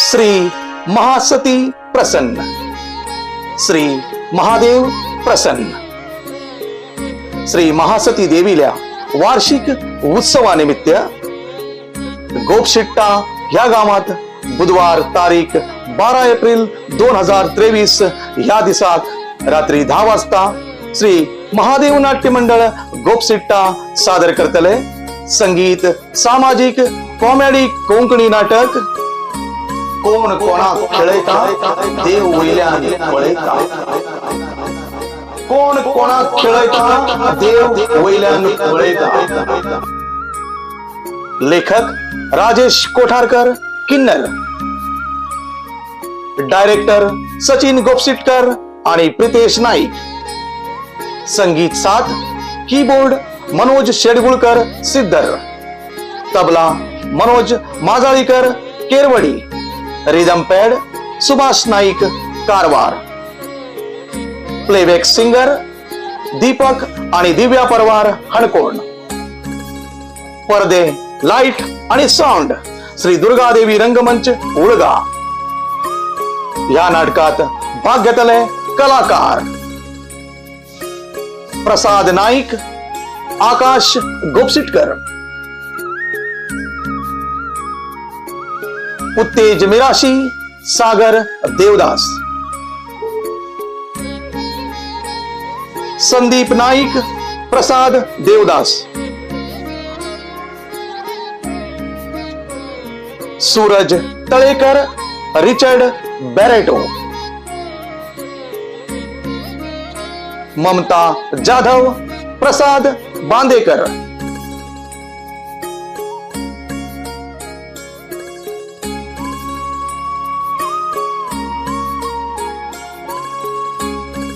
श्री महासती प्रसन्न, श्री महादेव प्रसन्न. श्री महासती देवील्या वार्षिक उत्सवानिमित्त गोपशिट्टा ह्या गावात बुधवार तारीख 12 एप्रिल 2023 ह्या दिसाक रात्री 10 वाजता श्री महादेव नाट्य मंडळ गोपसिट्टा सादर करतले संगीत सामाजिक कॉमेडी कोंकणी नाटक कोण कोणाक खेळयता देव वयल्यान पळयता. कोण कोणाक खेळयता देव वयल्यान पळयता. लेखक राजेश कोठारकर किन्नर, डायरेक्टर सचिन गोपसिटकर आणि प्रितेश नाईक. संगीत साथ कीबोर्ड मनोज शेडगुळकर सिद्धर, तबला Manoj माजाळीकर केरवडी, rhythm pad Subhash Naik Karwar, playback singer Deepak आणि दिव्या परवार हणकोण. पडदे, लाईट आणि साऊंड श्री दुर्गादेवी रंगमंच उळगा. या नाटकात भाग घेतले कलाकार प्रसाद नाईक, आकाश गोपसिटकर, उत्तेज मिराशी, सागर देवदास, संदीप नाईक, प्रसाद देवदास, सूरज तळेकर, रिचर्ड बॅरेटो, ममता जाधव, प्रसाद बांदेकर.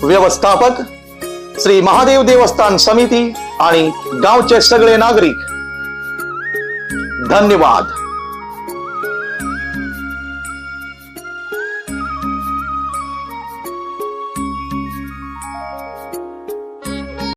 व्यवस्थापक श्री महादेव देवस्थान समिती आणि गावचे सगळे नागरिक. धन्यवाद.